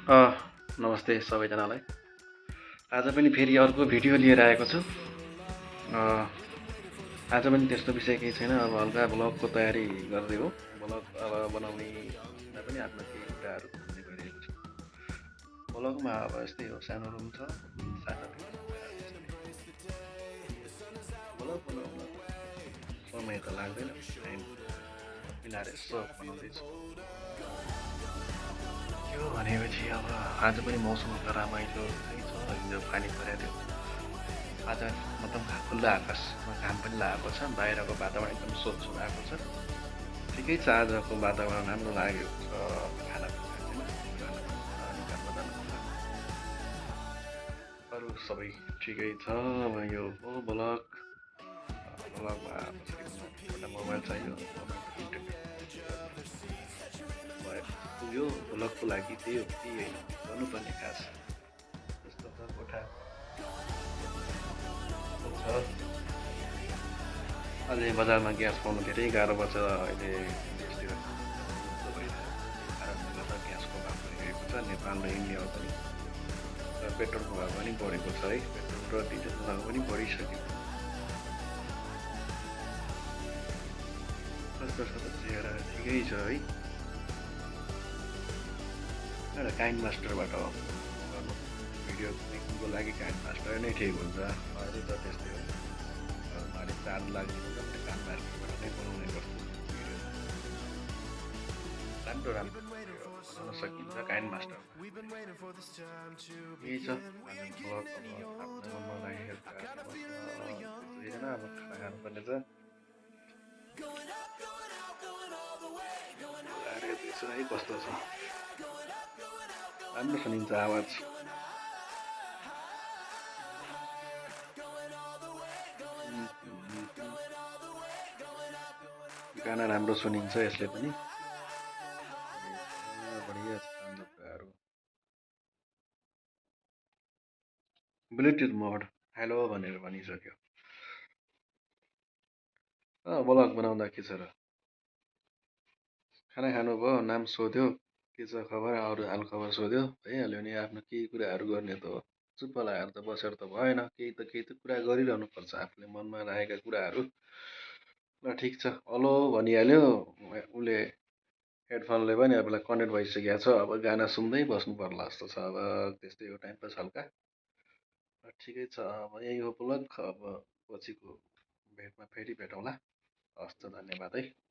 नमस्ते सबैजनालाई। आज पनि फेरि अर्को भिडियो लिएर आएको छु। आज पनि त्यस्तो विषय केही छैन, अब हल्का ब्लगको तयारी गर्दै हो। ब्लग अब बनाउने पनि आफ्नो केही कुराहरू भन्ने गरिरहेको छु। ब्लगमा अब यस्तै हो, सानो रुम छ, सानो ब्लग बनाउन समय त लाग्दैन, टाइम मिलाएर यसो बनाउँदैछु। त्यो भनेपछि अब आज पनि मौसम रमाइलो छ, हिजो पानी परेको थियो। आज मतलब खुल्ला आकाशमा घाम पनि लागेको छ, बाहिरको वातावरण एकदम स्वच्छ भएको छ। ठिकै छ, आजको वातावरण राम्रो लागेको छ। खाना अरू सबै ठिकै छ। अब यो हो ब्लगमा एउटा मोबाइल चाहियो, यो ब्लगको लागि त्यही हो कि होइन गर्नुपर्ने खास त्यस्तो छ। कोठा अझै बजारमा ग्यास पाउनु धेरै गाह्रो पर्छ अहिले देशतिर। कारणले गर्दा ग्यासको भाव बढिरहेको छ नेपाल र इन्डियामा पनि, र पेट्रोलको भाव पनि बढेको छ है। पेट्रोल र डिजलको भाव पनि बढिसक्यो। कस्तो छ त चेहरा? ठिकै छ है। एउटा काइन्ड मास्टरबाट गर्नु भिडियो मेकिङको लागि काइन्ड मास्टर नै ठिक हुन्छ। अरू त त्यस्तै हो, अरूले चार्ज लाग्ने काइन्ड मास्टरबाट नै बनाउने गर्छु भिडियो। राम्रो राम्रो बनाउन सकिन्छ काइन्ड मास्टर। यही छ ब्लग। अब आफ्नो बनाइरहेको अब खाना खानुपर्ने छ। है कस्तो छ? राम्रो सुनिन्छ आवाज। गाना राम्रो सुनिन्छ यसले पनि। बढिया छ कुराहरू। ब्लुटुथ मोड हेलो भनेर भनिसक्यो। ब्लग बनाउँदा के छ र? खाना खानुभयो, नाम सोध्यो, के छ खबर, अरू हालखबर सोध्यो, भइहाल्यो नि। आफ्नो केही कुराहरू गर्ने त हो, चुप्प लागेर त बसेर त भएन। केही त कुरा गरिरहनु पर्छ आफूले मनमा राखेका कुराहरू। ल ठिक छ, हेलो भनिहाल्यो उसले, हेडफोनले पनि आफूलाई कनेक्ट भइसकेको छ। अब गाना सुन्दै बस्नु पर्ला जस्तो छ। अब त्यस्तै हो, टाइम पास हल्का। ठिकै छ, अब यही हो ब्लग। अब पछिको भेटमा फेरि भेटौँला। हस् त, धन्यवाद है।